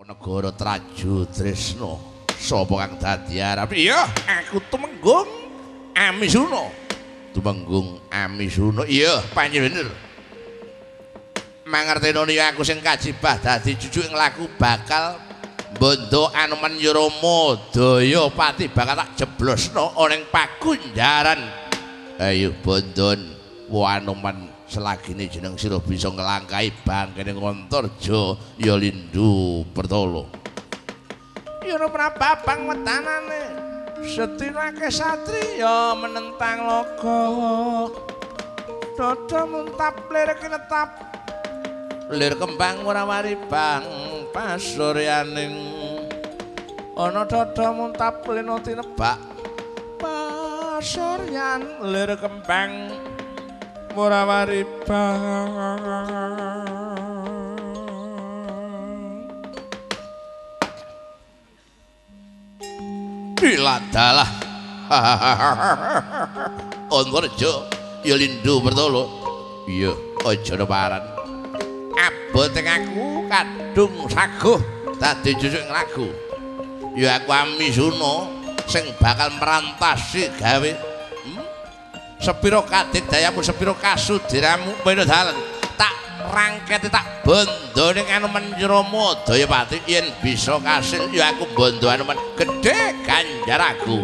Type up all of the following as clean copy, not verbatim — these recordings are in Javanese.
Negara Traju Tresna sapa kang dadi arep? Iya, aku Tumenggung Amisuna. Tumenggung Amisuna. Iya, panjenengan. Mangerteni ya aku sing kajibah dadi cucu ing laku bakal bondo Anoman Rama Dayapati bakal tak jeblosno ana ing pakunjaran. Ayo bondon Anoman selagine jeneng sira bisa nglangkahi bangkene Antarja ya Lindu Pertolo. Ya ora babang wetanane setinake satriya menentang loga. Dada muntap lir kinetap lir kembang ora wari bang pasuryaning ana dada muntap lena tinebak pasuryan lir kembang ora wari bang. Diladalah Antarja ya Lindu Pertolo. Iya, aja neparan. Abot ing aku kadung saguh dadi cucuk ing lagu. Ya aku Amisuna sing bakal merantasi gawe sepiro kadik dayamu sepiro kasudiramu peno dalan tak rangkete tak bondo ning Anoman Rama Dayapati yen bisa kasil ya aku bondo Anoman gedhe ganjaraku.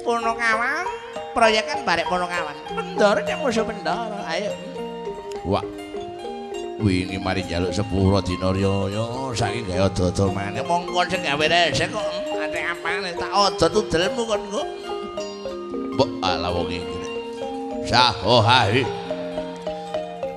Ponokawan proyekan barek Ponokawan Bendara nek musuh Bendara ayo. Wah, wingi mari njaluk sepuro dina riyaya saiki gawe dodol maneh mongko sing gawe resek kok ate apane tak odot udelmu kon kok. Mbok ala wong iki saho hae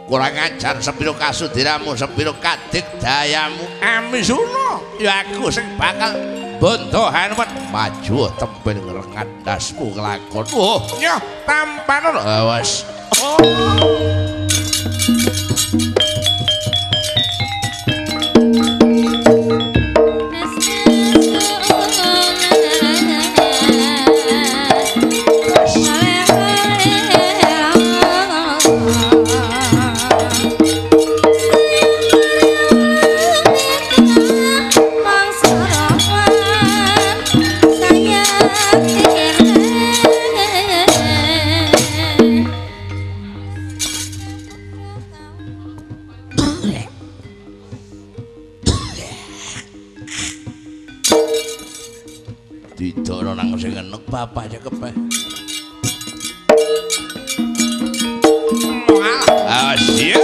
kurang ajar sepiro kasudiramu sepiro kadik dayamu Amisuna ya aku sing bakal bondo Hanuman maju tempel ngrengat ndasmu kelakon. Oh nyoh tampan awas. Oh. Didoro nang sing enek bapak cekep ae. Awas ya.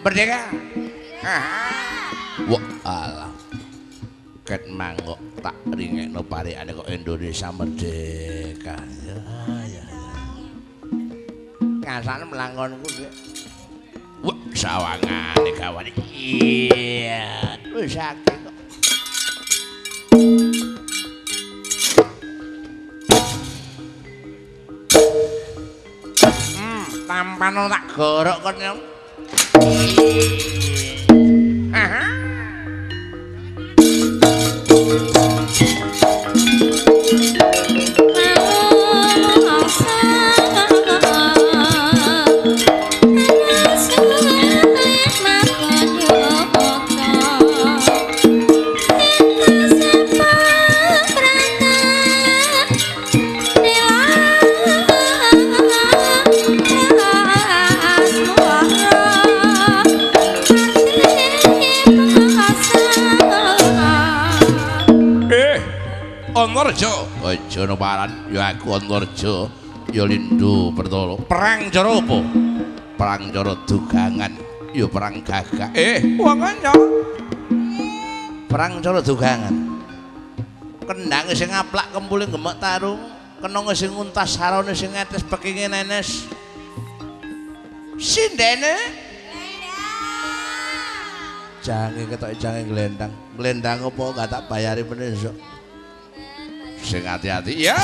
Merdeka. Wah alah. Ket mangok tak ringekno parikane kok Indonesia merdeka. Ya ya ya. Ngasane mlangkonku Dik. Wah sawangane kawan. Iya, wis akeh kok. Tampano tak gorok kon nyong. Aha. Antarja, aja neparan ya aku Antarja ya Lindu Pertolo. Perang cara apa? Perang cara dugangan ya perang gagak. Wong kanca. Perang cara dugangan. Kendhange sing ngaplak kempule gemek tarung, kenonge sing nguntas sarone sing ngetes pekinge nenes. Sindene jange ketoke jange glendang. Glendang apa gak tak bayari meneh esuk. Sing hati-hati ya.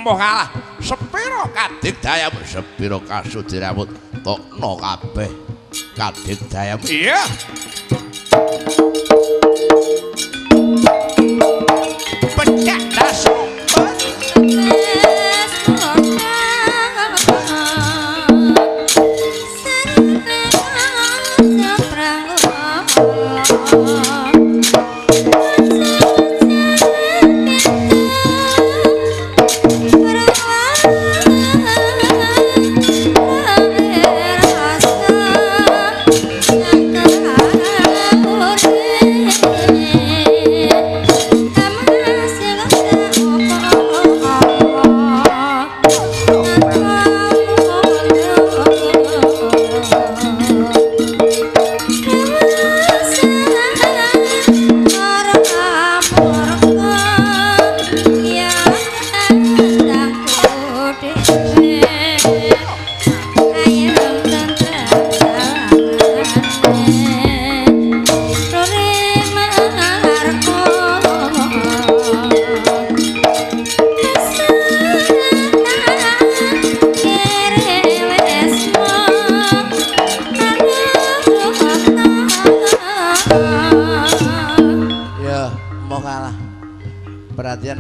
Mbah kalah sepiro kadigdayamu sepiro kasudiramut tokno kabeh kadigdayamu. Iya. Pecah dasu.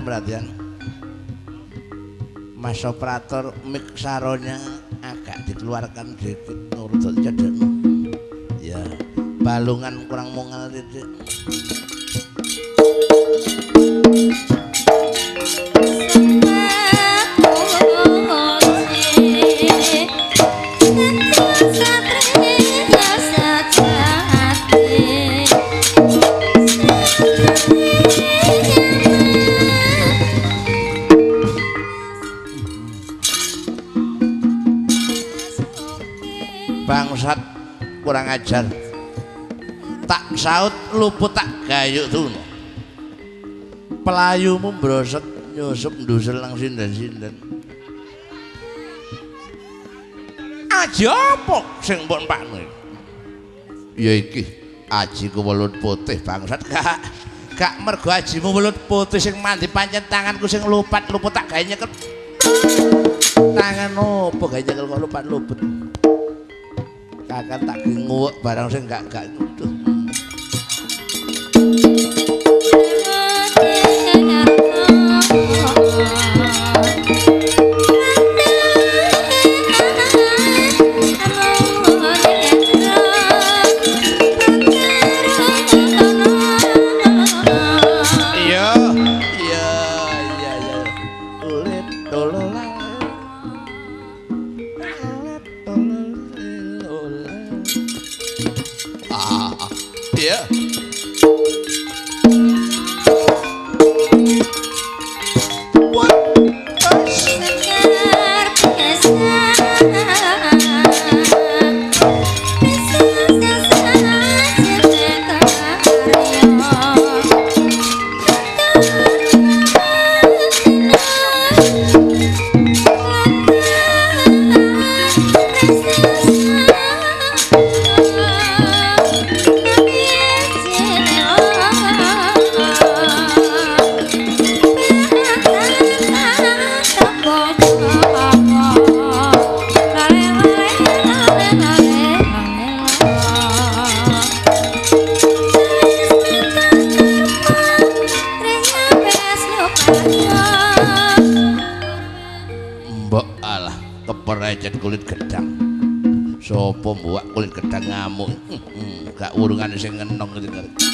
Perhatian, Mas operator mic saronya agak dikeluarkan sedikit nurut cedek. Ya, balungan kurang mongal titik. Bangsat kurang ajar, tak saut luput tak gayuk tuno, pelayumu brosot nyusup ndusel nang sinden-sinden. Aji apa sing mbok empakno? Ya iki ajiku welut putih bangsat. Gak mergo ajimu welut putih sing mandi pancen tanganku sing lupat-luput tak gawe nyekel. Tangan opo gawe nyekel kok lupat-luput? Kakak tak nguwek barang sing gak nuduh. Iya, iya, iya, iya. Ulit tolol. Yeah. What? Keperecet kulit gedang. Sopo mbuak kulit gedang ngamuk. Gak urungane sing ngenong ngerti.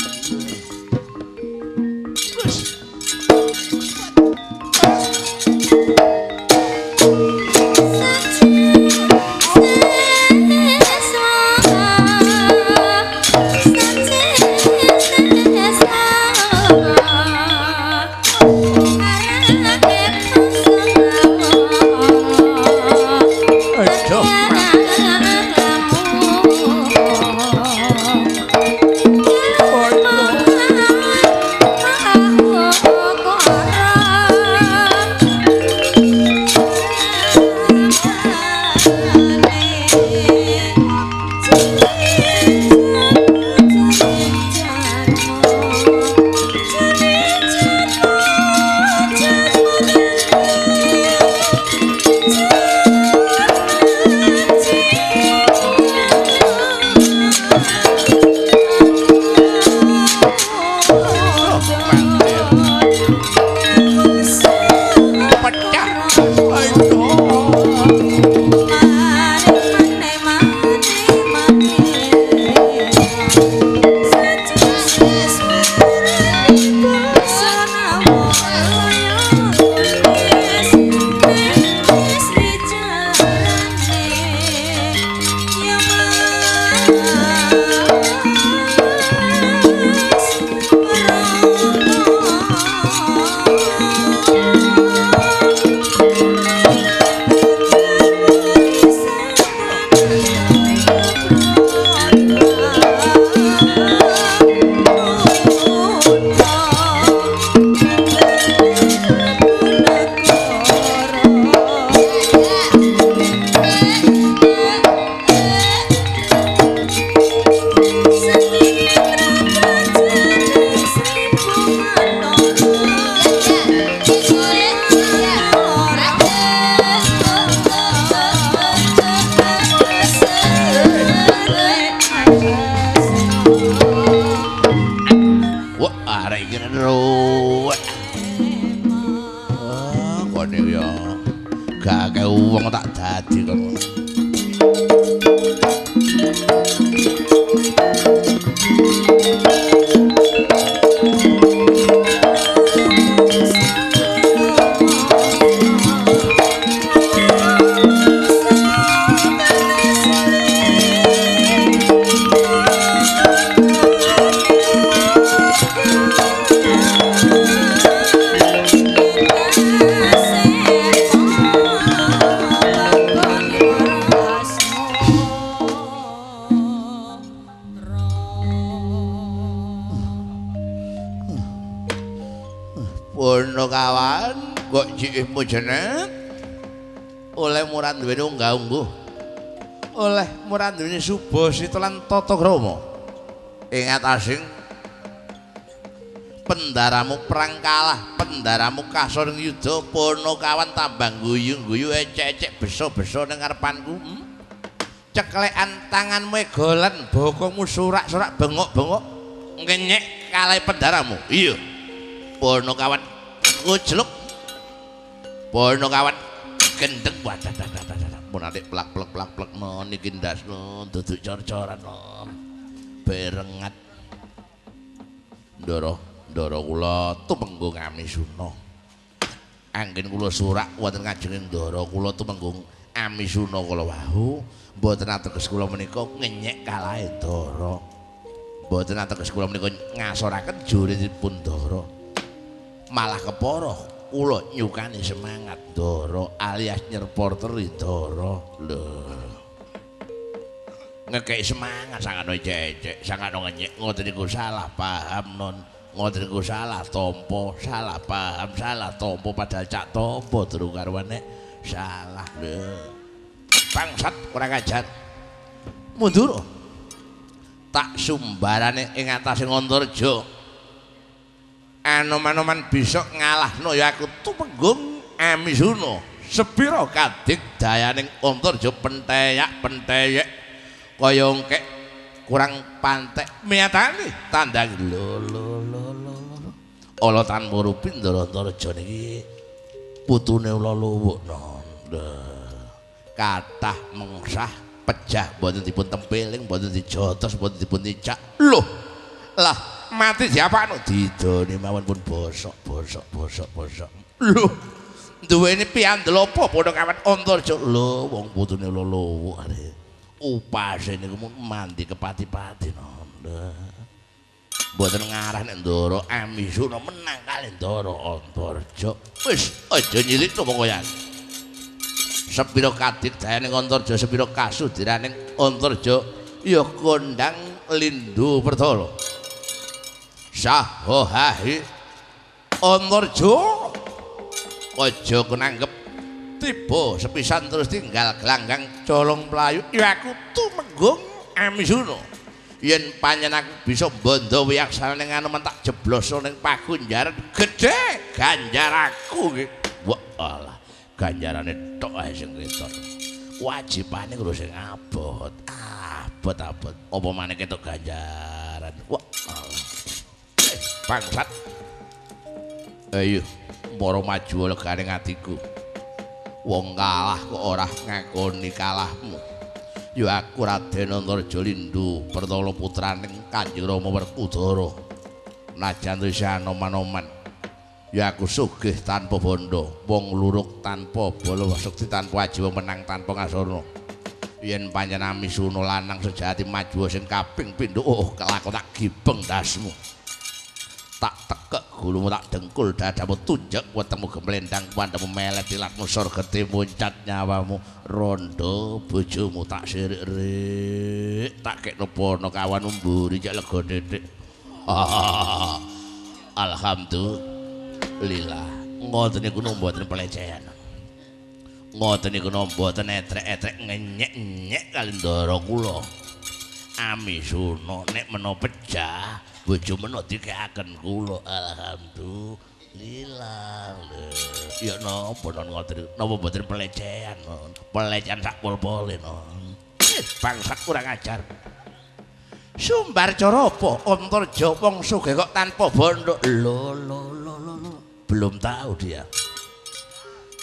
Jeneng oleh murah duweni unggah-ungguh, oleh murah duweni subasita lan tata krama ing atasing pendaramu perang kalah, pendaramu kasor ing yuda Ponokawan tambang guyu-guyu ecek-ecek beso-beso ning ngarepanku. Ceklekan tanganmu egolan, bokongmu surak-surak bengok-bengok ngenyek kalih pendaramu. Iya Ponokawan ngujluk, Ponokawan gendeng, wadah mun atik plak plek plak plek no niki ndasno duduk cor-coran no berengat. Ndara ndara kula tumenggung Amisuna, anggen kula surak wonten ngajenging ndara kula tumenggung Amisuna kala wau mboten ateges kula menika ngenyek kalahe ndara, mboten ateges kula menika ngasoraken juritipun ndara, malah kepara kula nyukani semangat ndara alias nyerporteri ndara. Lho ngekeki semangat sangano cecek sangano ngenyek ngoten niku salah paham non, ngoten niku salah tampa, salah paham, salah tampa, padahal cak tampa durung karuane salah. Lho bangsat kurang ajar, mundur tak sumbarane ing atase Antareja. Anoman-anoman bisa ngalahno ya aku tumenggung Amisuna. Sepira kadik dayaning Antareja penteyak-penteyek kaya engkek kurang pantek miyatane tandang. Lho lho lho lho ala tanpa rupi Ndara Antareja niki putune ula luwuk non. Kathah mengsah pejah mboten dipun tempeling, mboten dijotos, mboten dipun ticak. Loh, lah mati diapakno? Didone mawon pun bosok, bosok, bosok, bosok. Loh, duweni piandel apa Ponokawan Antarja? Lho, wong putune lolowo are. Upase niku mandi kepati-pati no. Mboten ngarah nek Ndara Amisuna menang kalih Ndara Antarja. Wis aja nyilikno pokoke. Sepira kadigdayaning Antarja, sepira kasudiraning Antarja ya kondang Lindu Pertala. Saha hahi Antarja aja kenanggep tiba sepisan terus tinggal gelanggang colong mlayu. Ya aku tumenggung Amisuna. Yen pancen aku bisa bondo wiyaksana ning Anoman tak jeblosno ning pagunjaran gedhe ganjar aku nggih. Wah alah, ganjarane tok ae sing ketok. Wajibane kudu sing abot. Abot-abot. Apa maneh ketok ganjaran. Wah alah. Bangsat. Ayo mara maju legane atiku. Wong kalah kok ora ngakoni kalahmu. Ya aku Raden Antarja Lindu Pertala putraning Kanjeng Rama Werkudara. Najan isih anoman-oman. Ya aku sugih tanpa bondo, wong luruk tanpa bala sekti tanpa ajiwa menang tanpa ngasana. Yen pancen Amisuna lanang sejati maju sing kaping pindho, oh kelakon tak gibeng dasmu. Tak tekek gulumu, tak dengkul dadamu, tunjuk wetengmu gemlendang pandemu melet ilatmu sorgete muncat nyawamu, rondo bojomu tak sirik-rik, tak kekno pono kawanmu mburi cek lega titik. Alhamdulillah. Ngoten niku mboten pelecehan. Ngoten niku mboten etrek-etrek ngenyek-nyek kali ndara kula. Amisuna nek mena pejah bojo mena dikekaken kula. Alhamdulillah. Ya napa non ngoten napa mboten pelecehan non. Pelecehan sak pol-pole non. Bangsat kurang ajar. Sumbar cara apa Antarja wong sugih kok tanpa bondo. Lho lho lho lho. Belum tahu dia.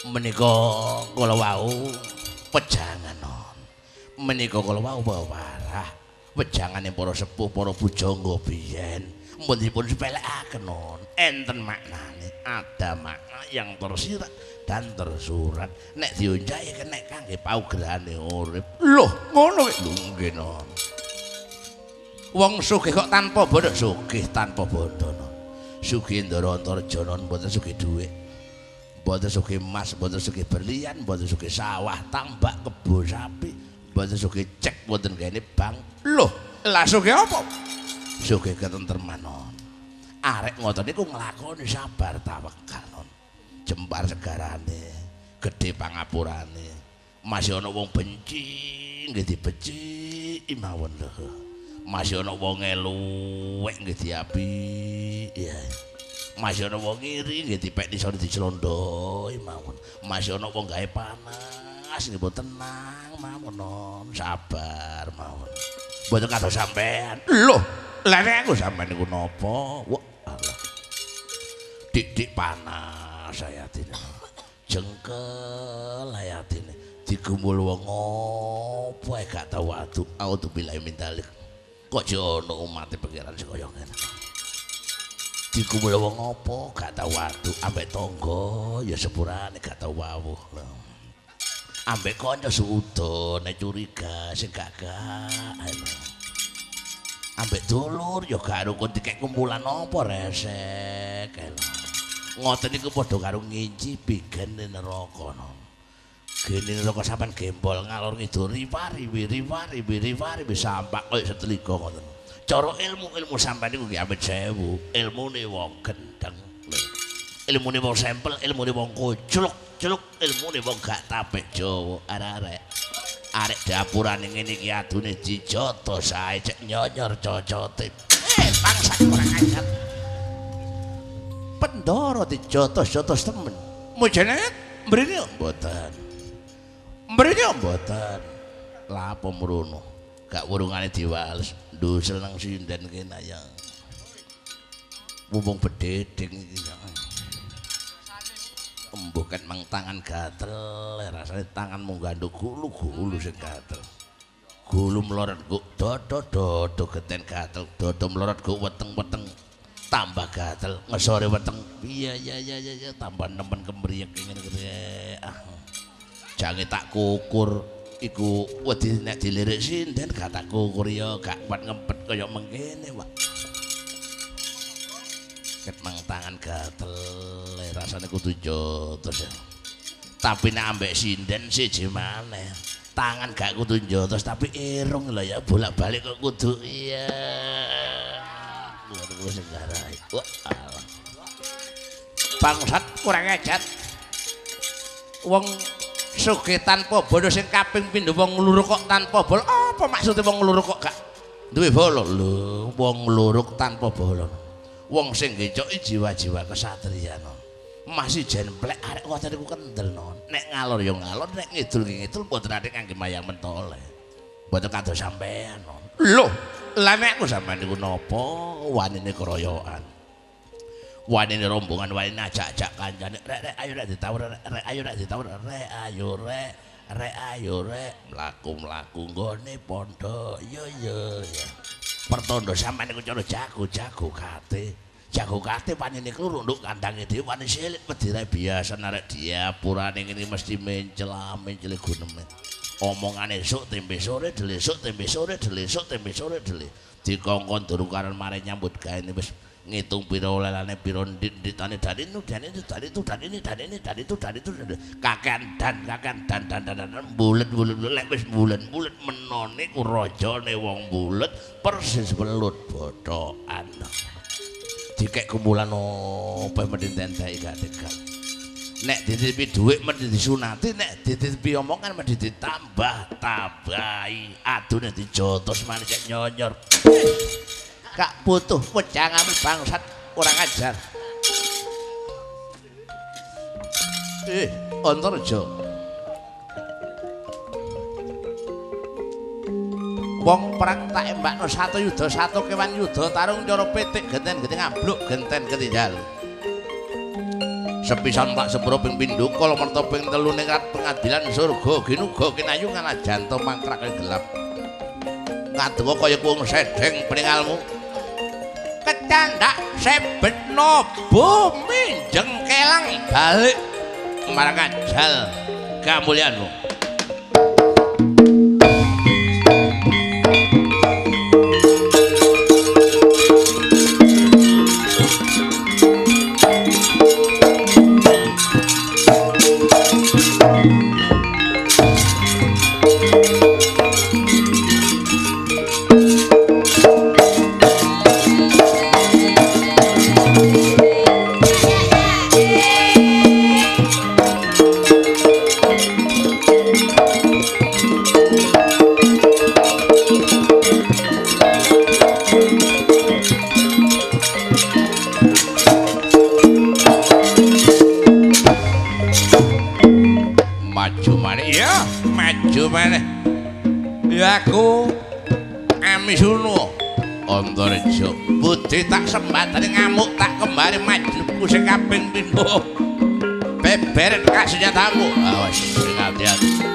Menika kala wau pejangan non. Menika kala wau warah. Wejangane para sepuh, para pujangga biyen mun dipun sepelekaken non. Enten maknane, ada makna yang tersirat dan tersurat. Nek dioncake kenek kangge paugerane urip. Loh, ngono kuwi. Lho nggih non. Wong sugih kok tanpa bondo, sugih tanpa bondo non. Sugih Ndara Antarja non, mboten sugih dhuwit. Mboten sugih emas, mboten sugih berlian, mboten sugih sawah, tambak, kebo sapi, mboten sugih cek, mboten gaene bank. Loh, lah sugih apa? Sugih ketentreman non. Arek ngoten niku nglakoni sabar tawakal non. Jembar segarane, gedhe pangapurane. Masih ana wong benci nggih dibeciki mawon lho. Masih ana wong eluwek nggih diapi. Ya. Masih ana wong iri nggih dipek isone diclondhoi mawon. Masih ana wong gawe panas nggih tenang mawon non, sabar mawon. Mboten kados sampean. Loh, lha nek aku sampean niku napa? Wah, Allah. Dik-dik panas hayatine. Jengkel hayatine. Digumpul wong opo ae gak tau adu. Auzubillahi min dzalik. Kok jek ono umate pangeran sing kaya ngene. Digumpul wong opo gak tau adu, ambek tangga ya sepurane gak tau wawuh. Ambek kanca suudon nek curiga sing gak-gak. Ambek dulur ya gak rukun dikek kumpulan apa resek. Ngoten niku padha karo ngincipi gene neraka. Gene neraka sampean gembol ngalor ngidul riwari riwari riwari sampak koyo seteliga ngoten. Cara ilmu-ilmu sampean niku nggih amit sewu, ilmune wong gendeng. Ilmune wong sampel, ilmune wong kocluk, celuk, ilmune wong gak tapek Jawa arek-arek. Arek dapurane ngene iki adune dijoto sae cek nyonyor cocote. Bangsat kurang ajar. Pendoro dijotos-jotos temen. Mujene mrene mboten. Mrene mboten. Lah apa mrono? Gak wurungane diwales, ndusel nang sinden kene ya. Mumpung bededeng iki ya. Embuh ket mang tangan gatel, rasane tanganmu ganduk gulu-gulu sing gatel. Gulu mlorot guk dodo-dodo geten gatel, dodo mlorot guk weteng-weteng tambah gatel, ngesore weteng. Iya iya iya iya tambah nemen kemriyek ngene iki. Ah. Jange tak kukur iku wedi nek dilirik sinden gak tak kukur ya gak kuat ngempet kaya mengkene, Pak. Ket mang tangan gatel rasane kudu jotos ya. Tapi nek ambek sinden siji maneh. Tangan gak kudu jotos tapi irung lho ya bolak-balik kok kudu iya. Waduh sing garai. Wah. Bangsat kurang ajar. Wong sugih tanpa bondo sing kaping pindho wong ngluruk kok tanpa bolo. Apa maksude wong ngluruk kok gak duwe bolo? Lho, wong ngluruk tanpa bolo. Wong sing gecoki jiwa-jiwa kesatriyan. Masih jemplek arek ngoten niku kendel non. Nek ngalor ya ngalor, nek ngidul ngidul mboten ate kangge mayang mentole. Mboten kados sampean non. Lho, lah nek aku sampean niku napa wanine keroyokan. Wanine rombongan wanine ajak-ajak kancane, rek rek ayo rek ditawur rek ayo rek ditawur rek ayo rek rek ayo rek mlaku-mlaku nggone pondok. Yo yo ya. Pertondo sampean niku cara jago-jago kate. Jago kate panene kluruk nduk kandange dhewe wani silit pedire biasa narek diapurane ngene mesti mencela-mencele guneme. Omongane esuk tempe sore, dele esuk tempe sore, dele esuk tempe sore, dele. Dikongkon durung karan mare nyambut gawe wis ngitung pira olelane pira ndit-nditane dan itu dan itu dan itu dan ini dan ini dan itu dan itu kakean dan kakean dan dan dan dan bulet-bulet lek wis bulet-bulet menone ku rajane wong bulet persis welut bodokan. Dikek kumpulan opo mesti enteki gak tegak. Nek dititipi dhuwit mesti disunati, nek dititipi omongan mesti ditambah-tambahi. Adune dijotos maneh cek nyonyor. Gak butuh wejangan bangsat kurang ajar. Antareja. Wong perang tak embakno satu yuda satu kewan yuda tarung cara pitik genten-genten ngabluk genten ketinjal. Sepisan tak sepuro ping pindho kala merta ping telu ning pengadilan surga ginuga kinayu ngalajanto mangkrak gelap. Ngadewa kaya wong sedeng pringalmu. Kecandak sebetno bumi jengkelang balik marang ajal kamulyanmu. Ya aku Amisuno Antareja budi tak sembatane ngamuk tak kembali majlebku sing kaping pindho beberet kasenyatamu. Awas sing ati-ati.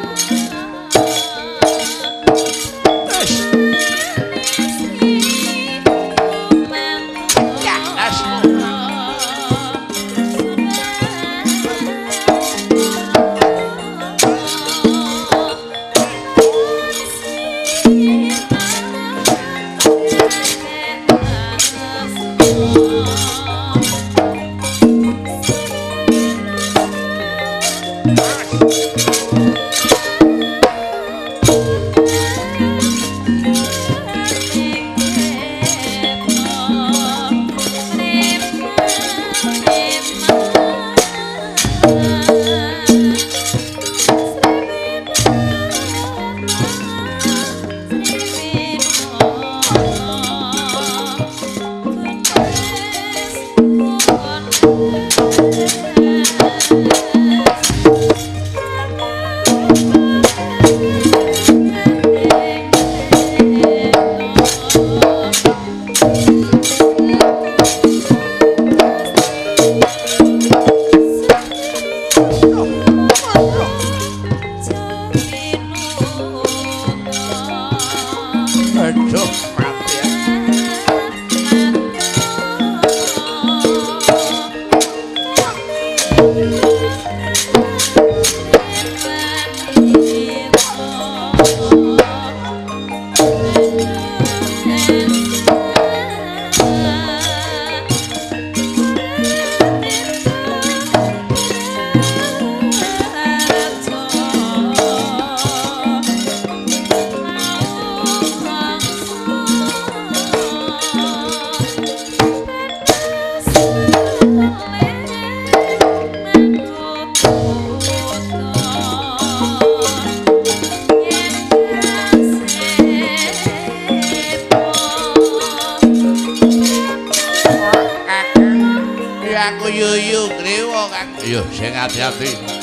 Ayo sing ati-ati.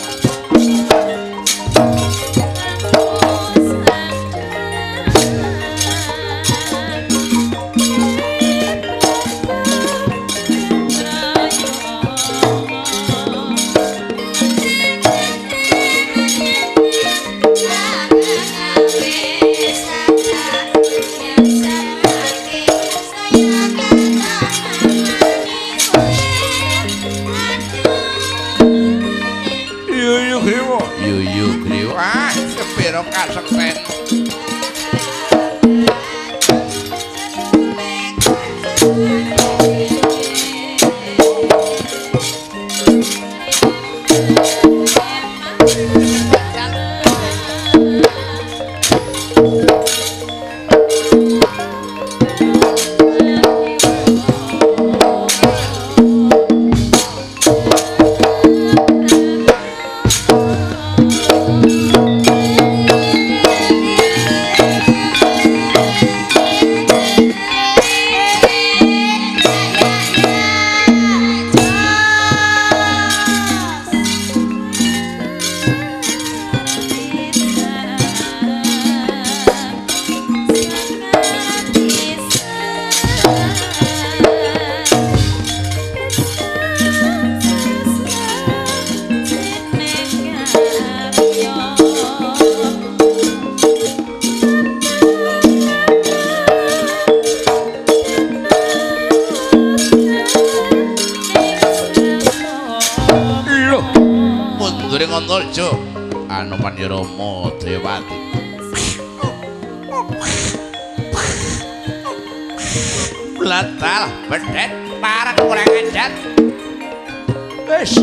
Kasekten. Anoman Rama Dewati. Blatal bedet parang kurang ajar. Wis.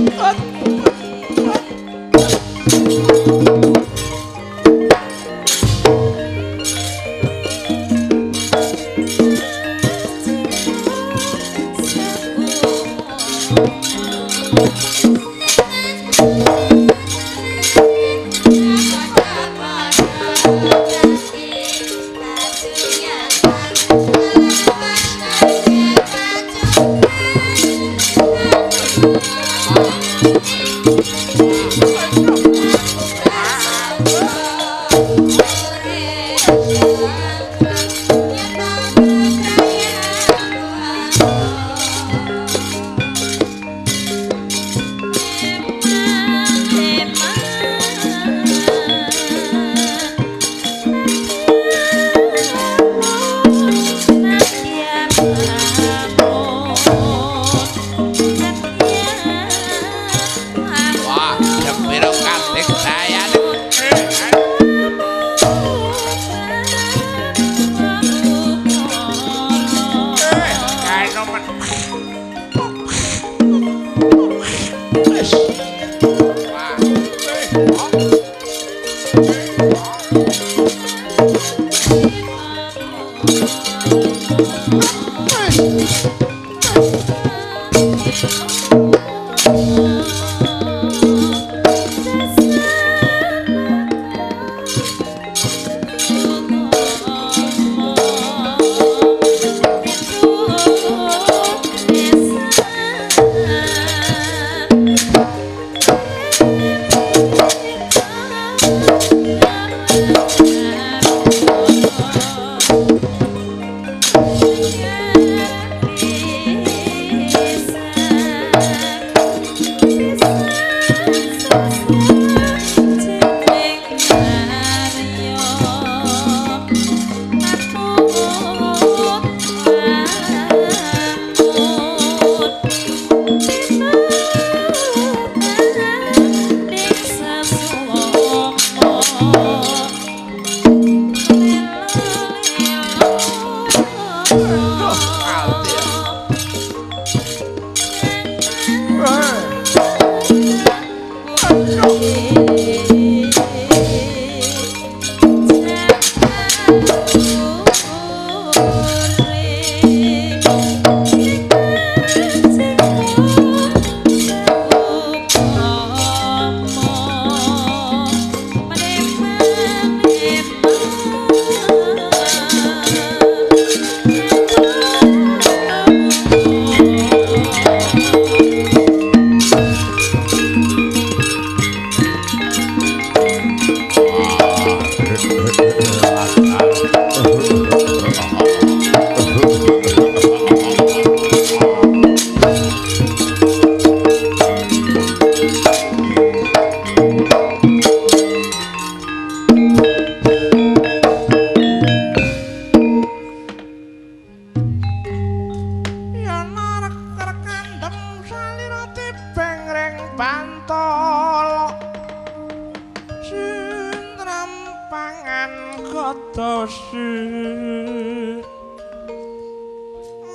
Rada wesi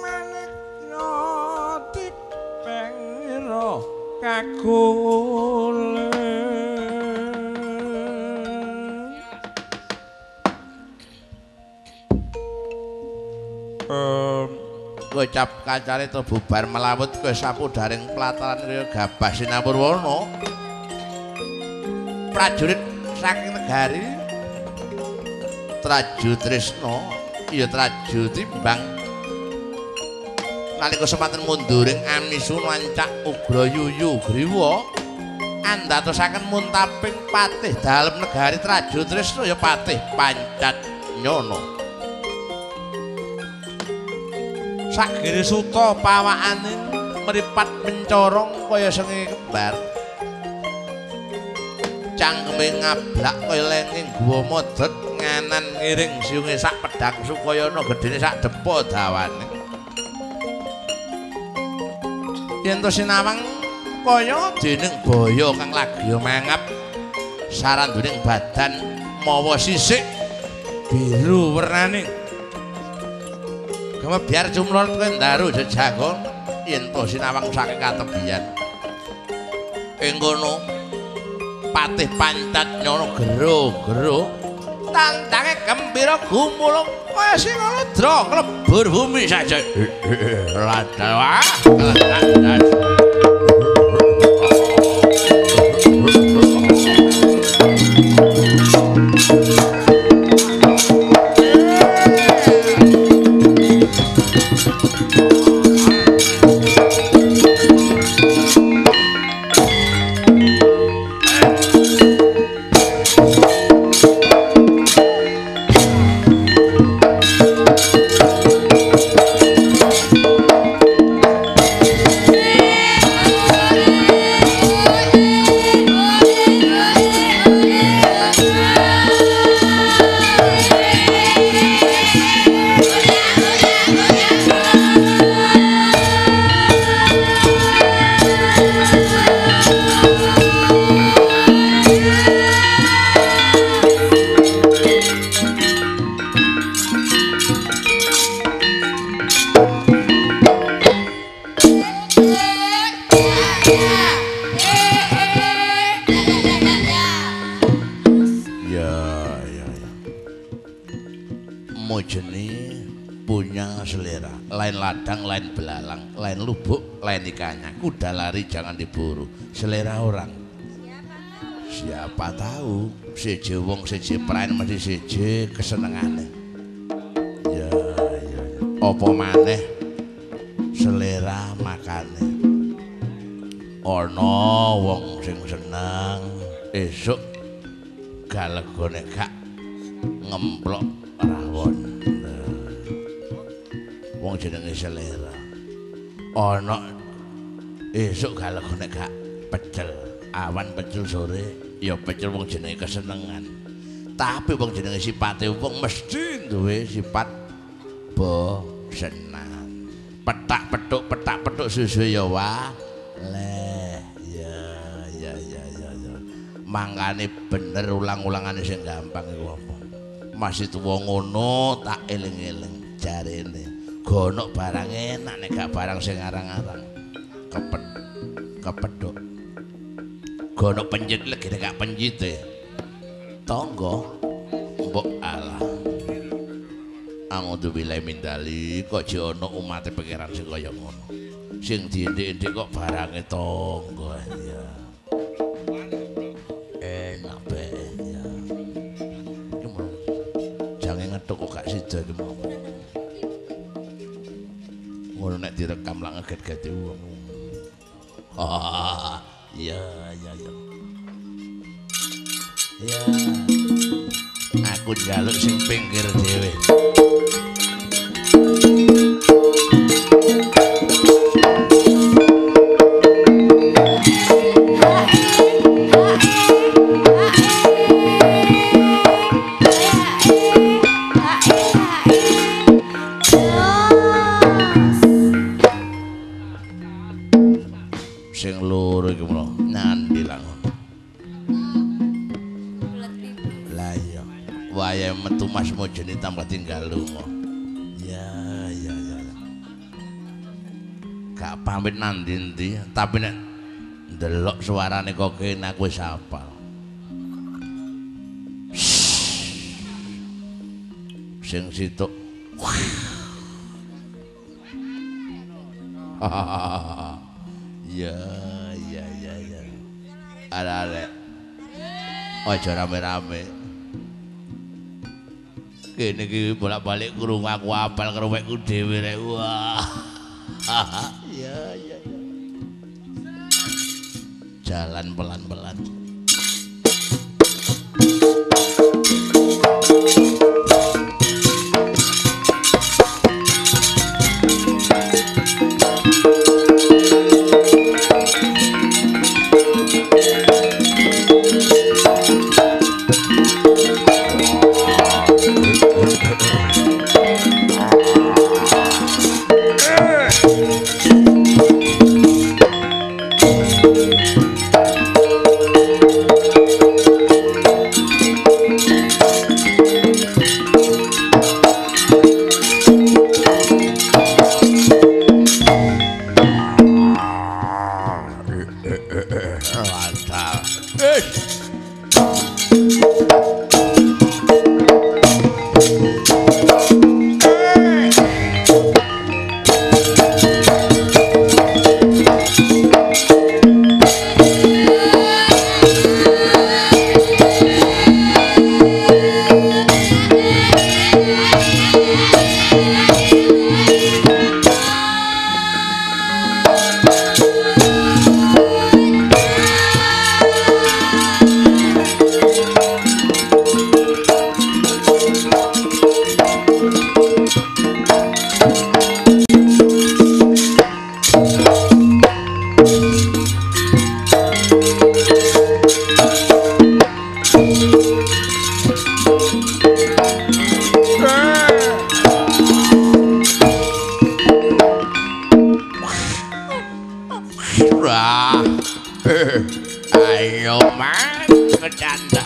maniknya tipengira kagule. Kocap kacare to bubar melawut kowe sapu daring pelataran kaya gabah Sinapurwana. Prajurit saking negari Traju Tresna ya Traju Timbang nalika semanten munduring amisu nancak ugra yuyu griwa andhatosaken muntaping patih dalem negari Traju Tresna ya patih Pancat Nyono. Sagiri suta pawakane mripat mencorong kaya senge kembar. Cangkeme ngablak kaya lenging guwa modhot nganan ngiring siunge sak pedhang Sukayana gedene sak depa dawane. Yen to sinawang kaya dening baya kang lagi mangap saranduning badan mawa sisik biru wernane. Biar jumlot kowe ndaru jejagon yen to sinawang saking katebian. Ing kono patih Pancat Nyono gero-gero tandange gembira gumulung kaya sing ludra klebur bumi saja. Ladawa. Ladang lain belalang, lain lubuk, lain ikannya. Kuda lari jangan diburu. Selera orang. Siapa tahu siji wong siji praen mesti siji kesenengane. Ya ya ya. Apa maneh selera makane. Ana wong sing seneng esuk galegone gak ngemplok rawon. Wong jenenge selera. Ana esuk galegone gak pecel, awan pecel sore ya pecel wong jenenge kesenengan. Tapi wong jenenge sipate wong mesti duwe sifat bosenan. Petak-petuk petak-petuk susu ya wah. Leh ya ya ya ya ya. Mangkane bener ulang-ulangane sing gampang iku apa. Masih tuwa ngono tak eling-eling jarene. Gonok barang enak nek gak barang sing arang-arang. Kepethuk. Gonok pencit legi nek gak pencite. Tangga mbok alah. Angudzubillahi min dzalik kok jek ana umate pangeran sing kaya ngono. Sing diendik-endik kok barange tangga ya. Enak bae ya. Iki mau jange ngethuk kok gak sida iki mau. Ngono nek direkam lak ngeget-geti wong. Ah, iya iya iya. Ya. Aku njaluk sing pinggir dhewe. Sing loro iki mlo nandi lah ngono. Lah iya, Wayahe metu Mas Mojeni tambah tinggal lunga. Ya ya ya. Gak pamit nang ndi-ndi, tapi nek ndelok suarane kok kene aku wis hafal. Sing situk. Ya ya ya ya. Arek-arek. Aja rame-rame. Kene iki bolak-balik krungu aku apal karo wekku dhewe rek. Wah. Ya ya ya. Jalan pelan-pelan. Ayo man, bercanda.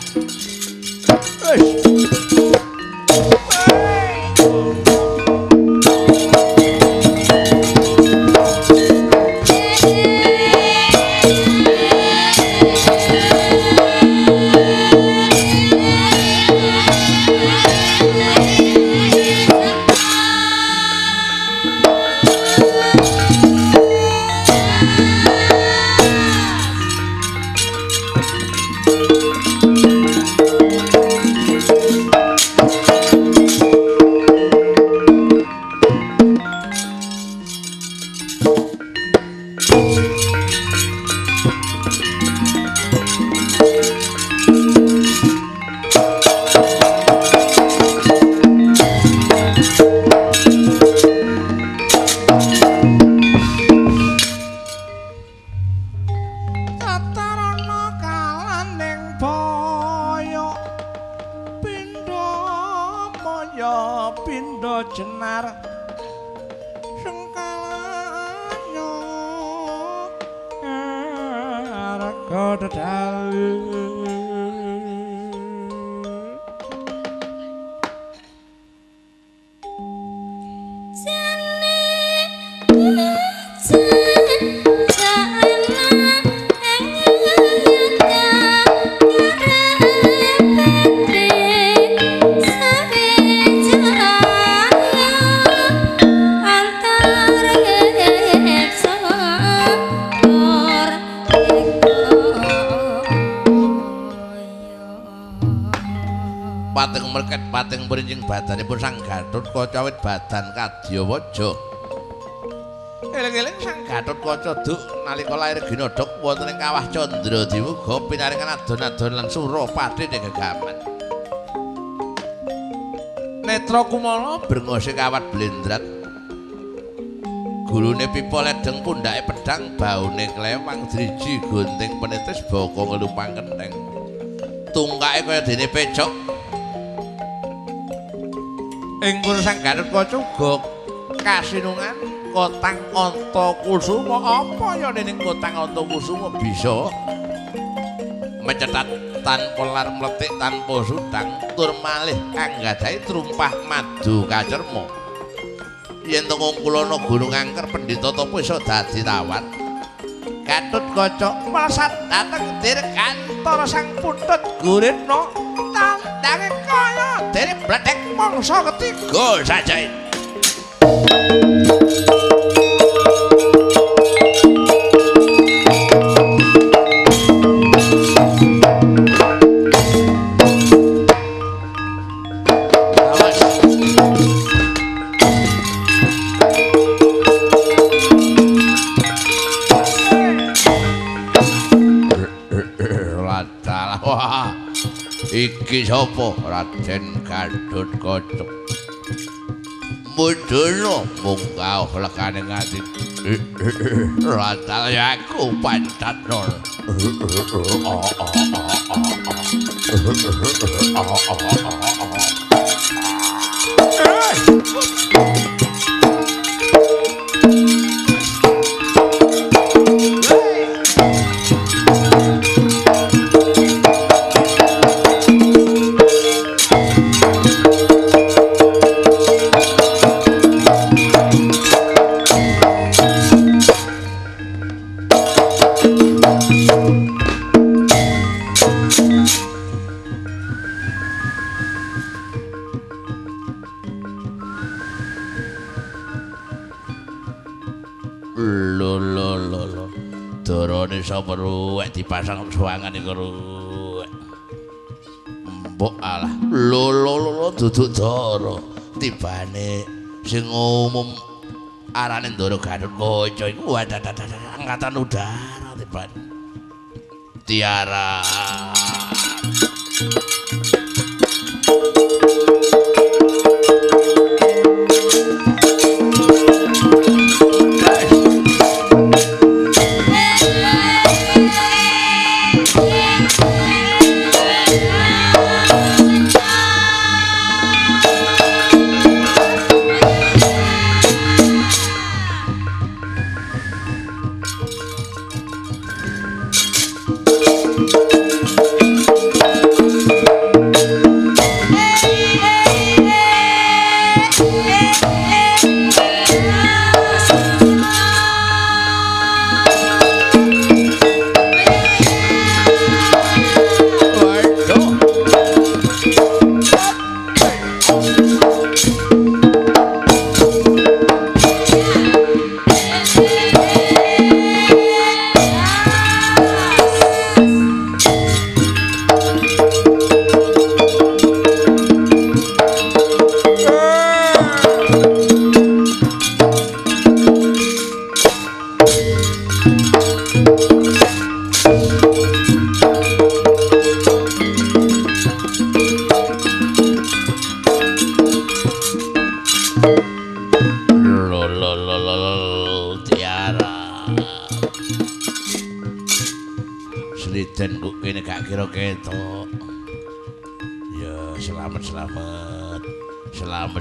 Pating merket pating mrincing badanipun Sang Gathotkaca awit badan kadyawaja. Eling-eling Sang Gathotkaca duk nalika lair ginodhog wonten ing kawah Candra Diwaga pinaringan adon-adon lan Surapati ing gegaman. Netra kumala brengose kawat blendrat. Gulune pipa ledeng pundhake pedhang baune klewang driji gunting penitis baka ngelumpang kentheng. Tungkake kaya dene pecok. Ing kono Sang Gathotkaca uga kasinungan kotang Antakusuma. Apa ya ning kotang Antakusuma bisa Mecetat tanpa lar mletik tanpa sutang tur malih kang gadahi trumpah madu kacerma. Yen to ngungkulana Gunung Angker pendhita tapa iso dadi tawan. Gatut Kaca melesat dhateng dirgantara sang putut Guritna tandange kaya dene bledhek mangsa ketiga sajae. Iki sapa Raden Gatut Kaca? Mudhana munggah lekane ngati. Ratal aku pancatno. Sapa ruwek dipasang suwangan iku ruwek. Mbok alah, lho lho lho duduk dara. Tibane sing umum arane Ndara Gatut Kaca iku angkatan udara tibane. Tiara.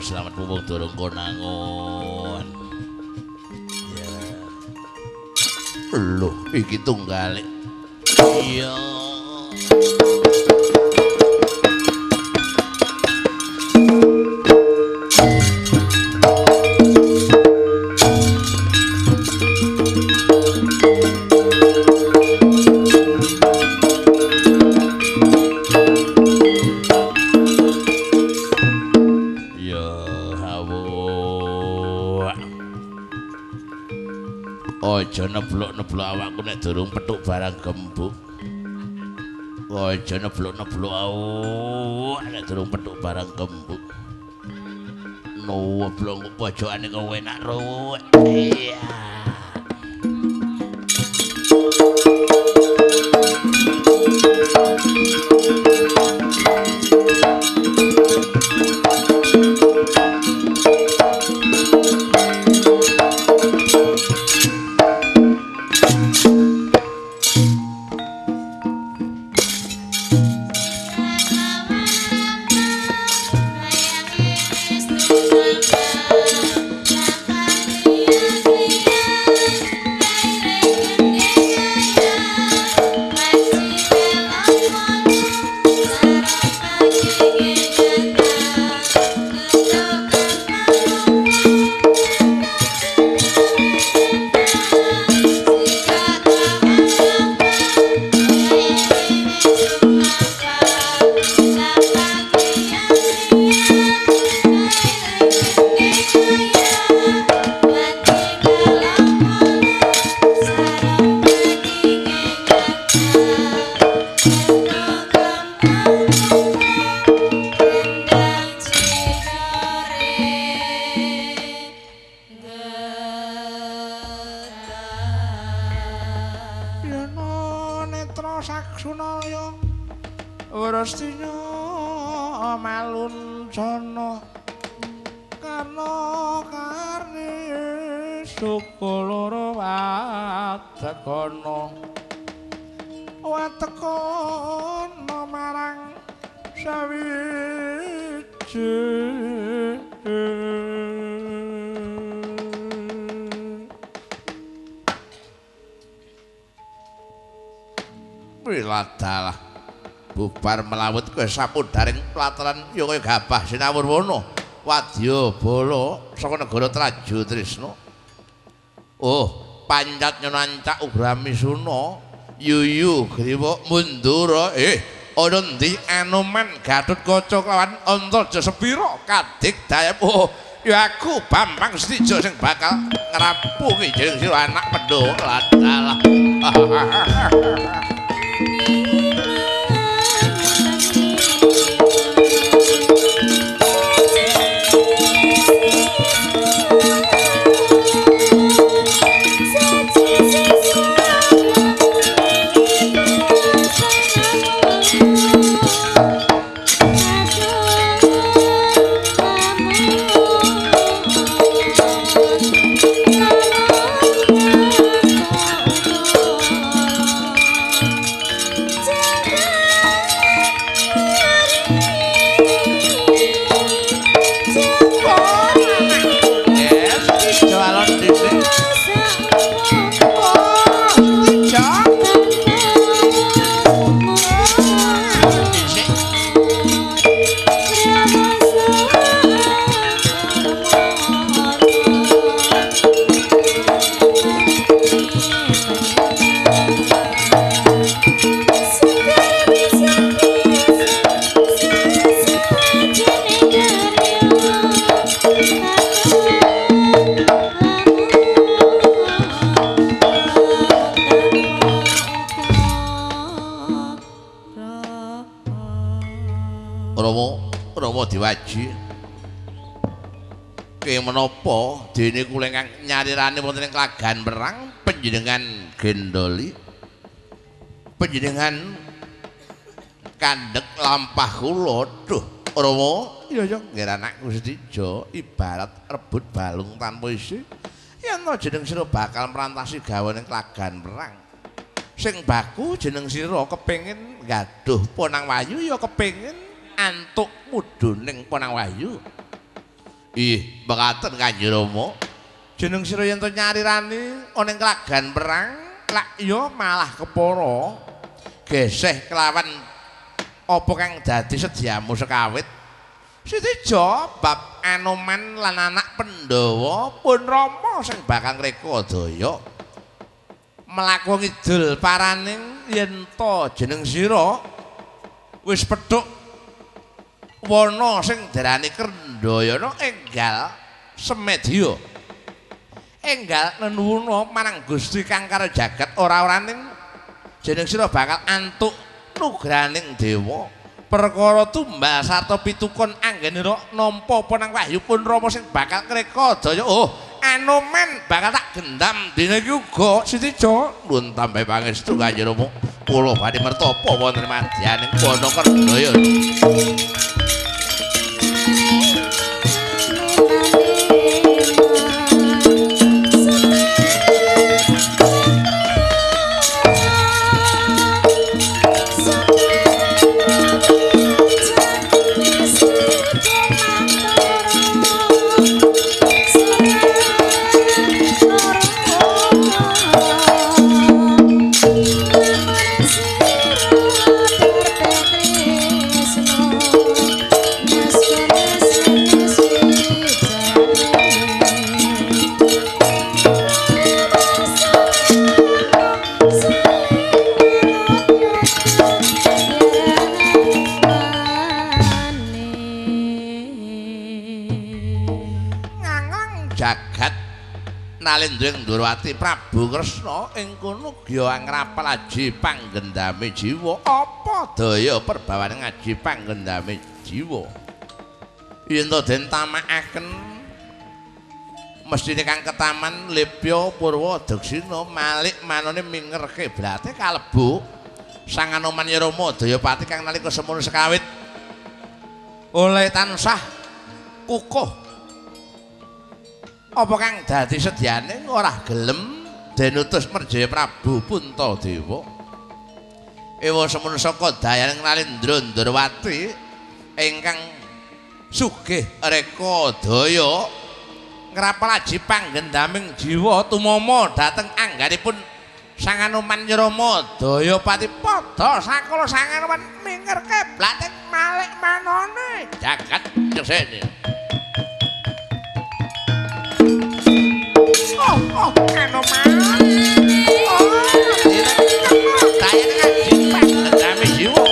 Selamat mumpung durung konangon. Ya. Loh, iki tunggale. Iya. Aja neblok-neblok awakku nek durung petuk barang gembuk. Aja neblok-neblok awak nek durung petuk barang gembuk. Neblok pojokane kowe enak ruwet. Iya. Yeah. Wrastina maluncana karna karni suku loro watekana watekana marang sawiji. Wiladalah bubar melawut kowe sapudaring plataran ya kaya gabah sinawurwana wadya bala saka negara Traju Trisna. Oh, pancat nyonancak ugrami suna yuyu griwa mundura. Ana endi Anoman Gatotkaca kelawan Antaja sepira kadik dayap. Oh, ya aku Bambang Setijo sing bakal ngrampungi jeneng sira anak Pandhawa. Ladalah. Rama diwaji. Ki menapa dene kula ingkang nyarirane wonten ing klagan perang panjenengan gendoli. Panjenengan kandhek lampah kula. Duh, Rama, iya ya nggih anakku Setijo ibarat rebut balung tanpa isi. Yen to jeneng sira bakal merantasi gawe ning klagan perang. Sing baku jeneng sira kepengin gaduh Ponang Wayu ya kepengin antuk mudhuning Ponang Wahyu. Ih, mekaten Kanjeng Rama. Jeneng sira yen to nyarirane ana ing klagan perang, lak ya malah kepara geseh kelawan apa kang dadi sedyamu sekawit. Setijo bab Anoman lan anak Pandhawa pun Rama sing bakal ngreka daya. Mlaku ngidul paraning yen to jeneng sira wis pethuk wana sing diarani Krendayana enggal semedya. Enggal nenuwuna marang Gusti kang karo jagat ora-oraning jeneng sira bakal antuk nugraning dewa. Perkara tumbal sarta pitukon anggenira nampa Ponang Wahyu pun Rama sing bakal ngreka daya. Oh, Anoman bakal tak gendam dina iki uga. Setijo nuwun tambahi pangestu Kanjeng Rama. Kula badhe mertapa wonten madyaning wana Krendayana. Nalendra Ndorowati Prabu Kresna ing kono gya ngrapal aji panggendame jiwa. Apa daya perbawane ngaji panggendame jiwa? Yen to den tamakaken mesthine kang ketaman Lebya Purwa Daksina malik manone minger kiblate kalebu Sang Anoman ya Rama Dayapati kang nalika semono sekawit oleh tansah kukuh. Apa kang dadi sedyane ora gelem den utus Merjaya Prabu Puntadewa. Ewa semono saka dayaning Nalendra Ndrawati ingkang sugih reka daya ngrapal aji panggendaming jiwa tumama dhateng angganipun Sang Anoman Rama Dayapati padha sakala Sang Anoman mingker keblat ing malik manone jagat nyekseni. Oh, oh, Anoman. Oh, dayane aji panggendaming jiwa.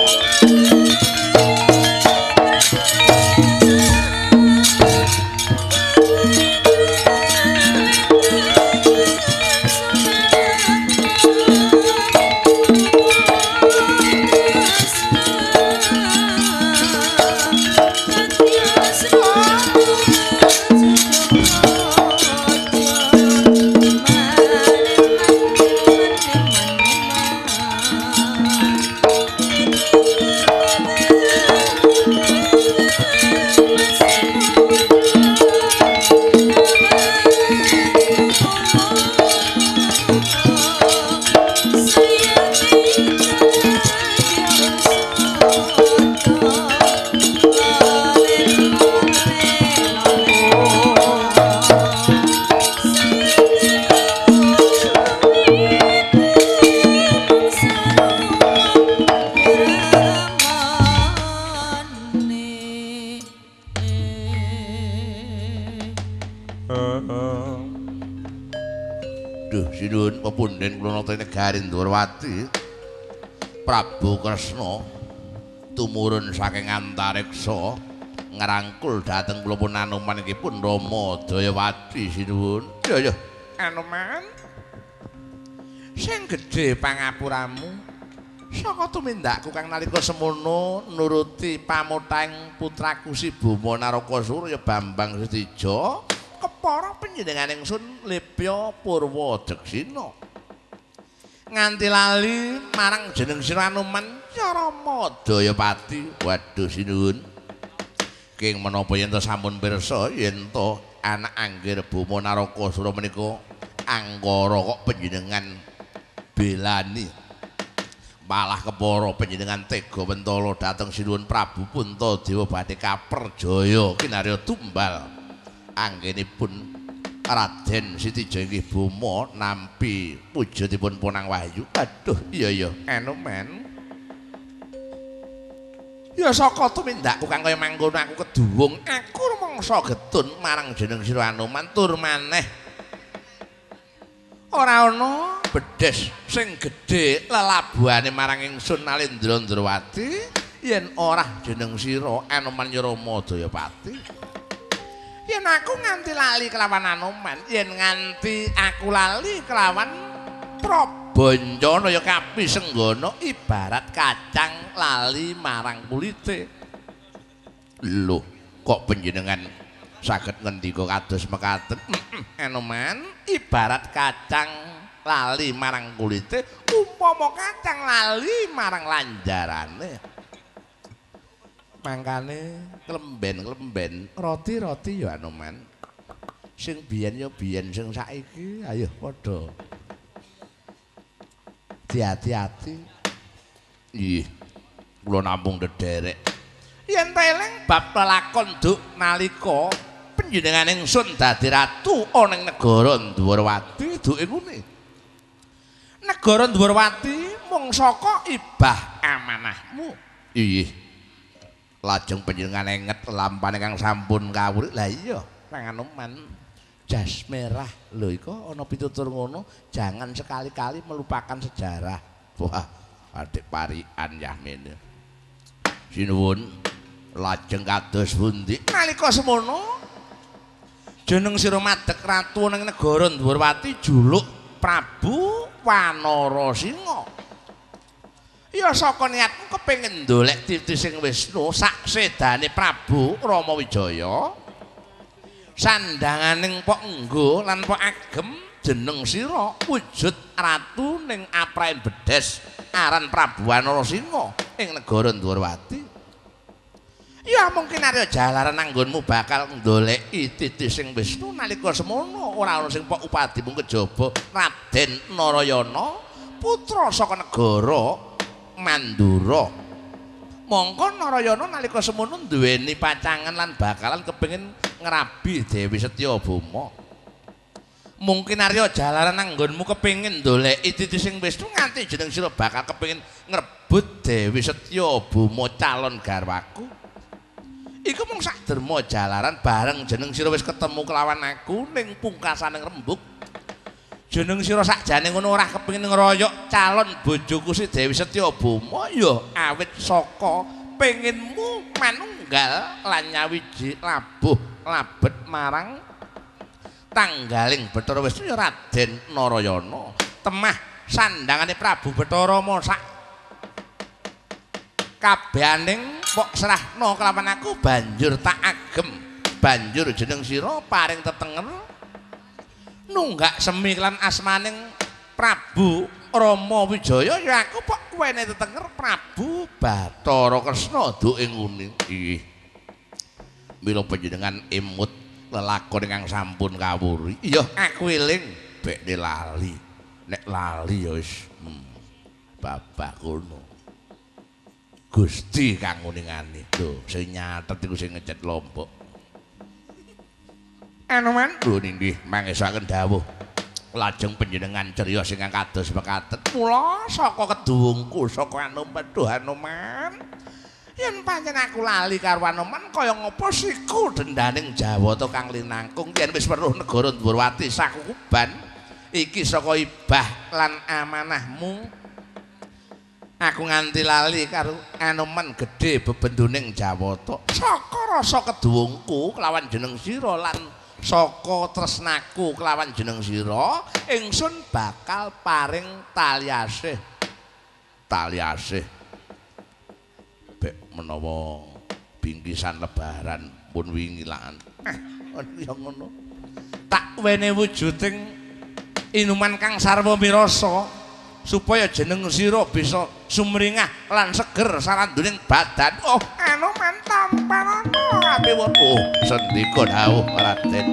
Negari Ndrawati Prabu Kresna tumurun saking antariksa ngrangkul dhateng kula pun Anoman inggih pun Rama Dayawati sinuwun. Ya ya Anoman sing gedhe pangapuramu saka tumindakku kang nalika semono nuruti pamotang putraku Si Boma Narakasura ya Bambang Setija kepara panjenengan ingsun Lipya Purwa Deksina nganti lali marang jeneng sira Anoman ya Rama Dayapati. Waduh sinuwun king menapa yen to sampun pirsa yen to anak anggir Boma Narakasura menika angkara kok panjenengan belani malah kepara panjenengan tega mentala dhateng sinuwun Prabu Puntadewa badhe kaperjaya kinarya tumbal anggenipun Raden Sitija inggih Boma nampi pujutipun Ponang Wahyu. Aduh iya iya Anoman ya saka tumindakku kang kaya mangkono aku keduwung aku rumangsa getun marang jeneng sira Anoman tur maneh ora ana bedes sing gedhe lelabuhane marang ingsun Nalendra Ndrawati yen ora jeneng sira Anoman Rama Dayapati. Yen aku nganti lali kelawan Anoman, yen nganti aku lali kelawan Prabancana ya kapisenggana ibarat kacang lali marang kulite. Lho, kok panjenengan saged ngendika kados mekaten? Anoman, ibarat kacang lali marang kulite, umpama kacang lali marang lanjarane. Mangkane klemben-klemben roti-roti ya Anoman. Sing biyen ya biyen, sing saiki ayo padha hati-hati. Ih, kula namung ndederek. Yen ta eling bab lelakon duk nalika panjenengan ingsun dadi ratu ana ing negara Ndwarawati duke ngene. Negara Ndwarawati mung saka ibah amanahmu. Ih. Lajeng panjenengan enget lampane kang sampun kawuri. Lah iya, Kang Anoman, jas merah lho iku ana pitutur ngono, jangan sekali-kali melupakan sejarah. Wah, adik parian yahmene. Sinuwun, lajeng kados pundi? Nalika semono jeneng sira madeg ratu ning negara Ndwarawati juluk Prabu Wanara Singa. Ya saka niatku kepengin ndolek titi sing Wisnu sak sedane Prabu Rama Wijaya. Sandanganing pok enggo lan pok agem jeneng sira wujud ratu ning apraen bedes aran Prabu Wanarasinga ing negara Ndwarawati. Ya mungkin Arya jalaran anggonmu bakal ndoleki titi sing Wisnu nalika semono ora ana sing pok upadi mung kejaba Raden Narayana putra saka negara Mandura. Mongko Narayana nalika semono duweni pacangan lan bakalan kepengin ngrabi Dewi Setyabama. Mungkin Arya jalaran anggonmu kepengin ndoleki titi sing Wisnu nganti jeneng sira bakal kepengin ngrebut Dewi Setyabama calon garwaku. Iku mung sak derma jalaran bareng jeneng sira wis ketemu kelawan aku ning pungkasaning rembug. Jeneng sira sakjane ngono ora kepengin ngeroyok calon bojoku si Dewi Setyabama ya awit saka penginmu manunggal lan nyawiji labuh labet marang tanggaling Bathara Wisnu ya Raden Narayana. Temah sandangane Prabu Bathara Rama sak kabehaning pok serahno kelawan aku banjur tak agem banjur jeneng sira paring tetenger nunggak semi lan asmaning Prabu Rama Wijaya ya aku pok wene tetenger Prabu Bathara Kresna duke ngene. Ih mila panjenengan emut lelakon ingkang sampun kawuri. Iya aku eling bekne lali. Nek lali ya wis babah kono. Gusti kang nguningani. Lho sing nyatet iku sing ngecet lombok. Anoman lho nggih mangesaken dawuh. Lajeng panjenengan criyos ingkang kados mekaten. Mula saka keduwungku saka Anoman duh Anoman. Yen pancen aku lali karo Anoman kaya ngapa siku dendaning Jawata kang linangkung yen wis weruh negara Ndwarawati sakukuban iki saka ibah lan amanahmu. Aku nganti lali karo Anoman gedhe bebenduning Jawata. Saka rasa keduwungku kelawan jeneng sira lan saka tresnaku kelawan jeneng sira, ingsun bakal paring tali asih. Tali asih. Bek menawa bingkisan lebaran pun wingi lan. Ya ngono. Tak wene wujuding inuman kang sarwa mirasa supaya jeneng sira bisa sumringah lan seger saranduning badan. Oh, Anoman tampan ana kabeh. Oh, sendika dawuh Raden.